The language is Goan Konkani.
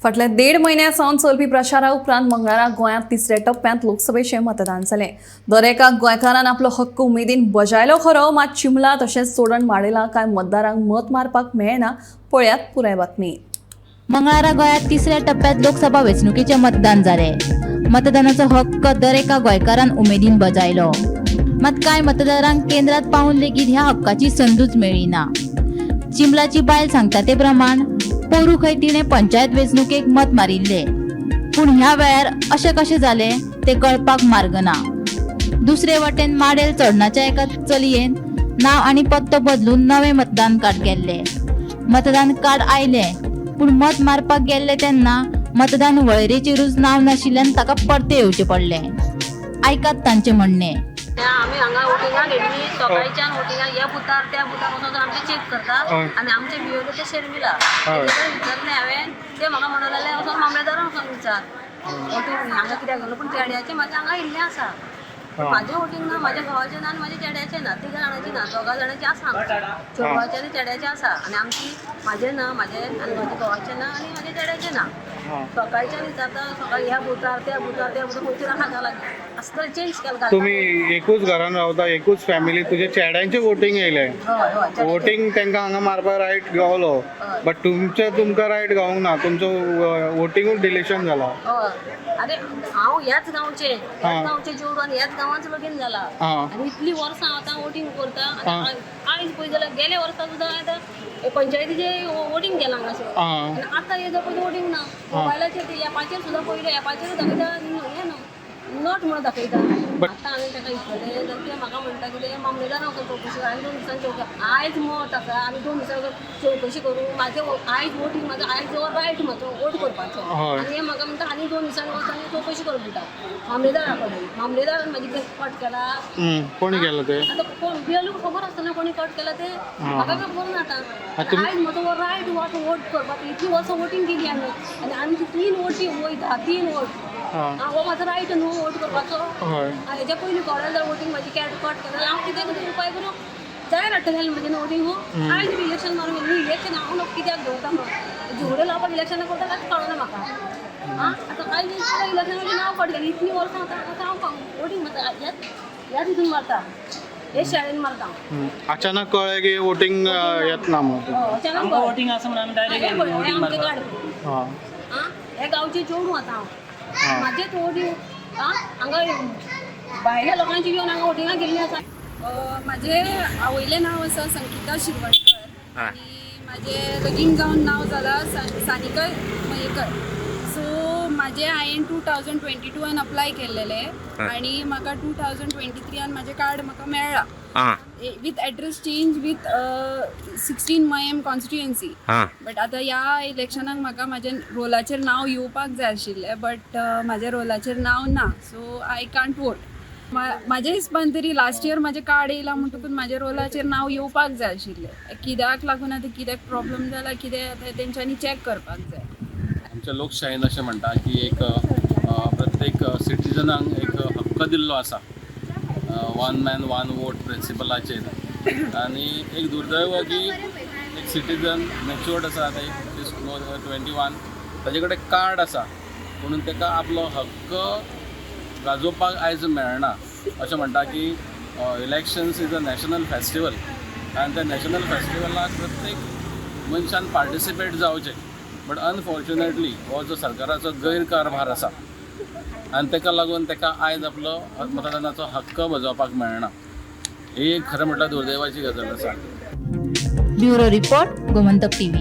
फाटल्या देड म्हयन्या सावन चलपी प्रचारा उपरांत मंगळारा गोंयांत तिसऱ्या टप्प्यांत लोकसभेचें मतदान जालें. दर एका गोंयकारान आपलो हक्क उमेदीन बजायलो खरो, मात चिमला तशेंच चोडण माडेला कांय मतदारांक मत मारपाक मेळना. पळयात पुराय बातमी. मंगळारा गोंयांत तिसऱ्या टप्प्यात लोकसभा वेंचणुकेचें मतदान जालें. मतदानाचो हक्क दर एका गोंयकारान उमेदीन बजायलो, मात कांय मतदारांक केंद्रात पावून लेगीत ह्या हक्काची संदूच मेळ्ळी ना. चिंबलाची बायल सांगता ते प्रमाण पोरूं खंय तिणें पंचायत वेंचणुकेक मत मारिल्लें, पूण ह्या वेळार अशें कशें जालें तें कळपाक मार्ग ना. दुसरे वटेन माडेल चोडणाच्या एका चलयेन नांव आनी पत्तो बदलून नवें मतदान कार्ड केल्लें. मतदान कार्ड आयलें, पूण मत मारपाक गेल्लें तेन्ना मतदान वळेरेचेरूच नांव नाशिल्ल्यान ताका परतें येवचें पडलें. आयकात तांचें म्हणणें. आमी हांगा वोटिंगाक गेल्ली सकाळच्यान. वोटिंगाक ह्या बुथार त्या बुथार वचून आमचें चॅक करता आनी आमचे बियोले ते शर्मिला तेजे विचारलें हांवें. ते म्हाका म्हणूंक लागले, वचोन मामलेदारान वचोन विचार वोटींग हांगा कित्याक घालूं. पूण चेड्याचें म्हाजें हांगा येयल्लें आसा. म्हाजें वोटींग ना, म्हाज्या घोवाचें ना आनी म्हाज्या चेड्याचें ना. तिगा जाणांचें ना, दोगा जाणांचें आसा. आमचें चेडवाचें आनी चेड्याचें आसा आनी आमची म्हाजें ना, म्हाजें आनी म्हाज्या घोवाचें ना आनी म्हाज्या चेड्याचें ना. सकाळच्यान विचारता, सकाळी ह्या बुथार त्या बुथार त्या बुथार खंयचेर आसा लागीं आसतलें चेंज केलें घालता. तुमी एकूच घरान रावता, एकूच फॅमिली. तुजे चेड्यांचे वोटींग येयलें. हय हय. वोटींग तांकां हांगा मारपाक रायट गावलो, बट तुमचे तुमकां रायट गावूंक ना. तुमचो वोटिंगूच डिलेशन जाला. हय, अरे हांव ह्याच गांवचें, ह्याच गांवचें चेडूं आनी ह्याच गांवांत लगीन जाला आनी इतलीं वर्सां हांव आतां वोटींग करता आनी आयज पळय जाल्यार गेल्या वर्सा सुद्दां आतां हे पंचायतीचें वोटींग केलां हांगासर आनी आतां हे जर पळय वोटींग ना. मोबायलाचेर ते एपाचेर सुद्दां पयलें, एपाचेर दाखयता हें ना, not म्हणून दाखयता. आतां हांवें ताका विचारलें जाल्यार ते म्हाका म्हणटा कितें मामलेदारान वचून चवकशी कर आनी 2 दिसांनी चवकशी. आयज मत आसा आनी 2 दिसां चवकशी करूं. म्हाजें आयज वोटींग, म्हाजो आयज हो रायट म्हाजो वोट करपाचो आनी हे म्हाका म्हणटा आनी 2 दिसांनी वच आनी चवकशी कर म्हणटा मामलेदारा कडेन. मामलेदारान म्हाजी कट केला. कोणी केलं ते? आतां कोण बियलूक खबर आसतना कोणी कट केला ते म्हाका काय खबर ना. आतां आयज म्हजो हो रायट वोट वोट करपाचो. इतली वर्सां वोटींग केली आमी आनी आमची तीन वोटी वयता, तीन वोट. हो म्हाजो रायट न्हू वोट करपाचो? हेज्या पयलीं कोणा जर वोटींग म्हाजी कॅट कट केला, हांव कितें कितें उपाय करून जाय हाडटलें म्हजें वोटींग. आयज बी इलेक्शन मारून गेलें. इलेक्शन हांव न्हू कित्याक दवरता म्हणून झगड्यो लावपाक इलेक्शनां करता कांयच कळना म्हाका. आं, आतां आयज इलेक्शनाचें नांव कट केलें. इतलीं वर्सां आतां आतां हांव वोटींग मारता, ह्याच ह्याच हितून मारता, हे शाळेन मारता. अचानक कळ्ळें की वोटींग येत ना म्हणून. हय, अचानक आमकां कळ्ळें. वोटींग आसा म्हणून आमी डायरेक्ट हें गेले पळय, हें वोटींग आमचें मारपाक. कार्ड. आं, हे गांवचें चेडूं आतां हांव म्हाजेंच वोटींग. आं, हांगा भायल्या लोकांची येवन हांगा वोटिंगाक गेल्लीं आसा. म्हाजें आवयलें नांव आसा संगीता शिरवणकर आनी म्हाजें लगीन जावन नांव जालां सानिका मयेकर. सो म्हाजें हांवें 2022 अप्लाय केल्लेलें आनी म्हाका 2023 म्हाजें कार्ड म्हाका मेळ्ळां with address change with 16 Mayem constituency. But आतां ह्या इलेक्शनाक म्हाका म्हाज्या रोलाचेर नांव येवपाक जाय आशिल्लें, बट म्हाज्या रोलाचेर नांव ना, सो I can't vote. म्हाज्या हिसपान तरी लास्ट इयर म्हाजें कार्ड येयलां म्हणटकूच म्हाज्या रोलाचेर नांव येवपाक जाय आशिल्लें. कित्याक लागून आतां कित्याक प्रॉब्लम जाला कितें, आतां तेंच्यांनी चॅक करपाक जाय. आमच्या लोकशायेन अशें म्हणटा की एक प्रत्येक सिटीजनाक एक हक्क दिल्लो आसा वन मॅन वन वोट प्रिंसिपलाचेर. आनी एक दुर्दैव की एक सिटीजन मॅच्युअर्ड आसा आतां, एक 21, ताजे कडेन कार्ड आसा, म्हणून ताका आपलो हक्क गाजोवपाक आयज मेळना. अशें म्हणटा की elections is a national festival आनी त्या नॅशनल फेस्टिवलाक प्रत्येक मनशान पार्टिसिपेट जावचें. बट अनफॉर्च्युनेटली हो जो सरकाराचो गैरकारभार आसा आनी ताका लागून ताका आयज आपलो मतदानाचो हक्क बजावपाक मेळना. ही एक खरें म्हटल्यार दुर्दैवाची गजाल आसा. Bureau report, Gomantak TV.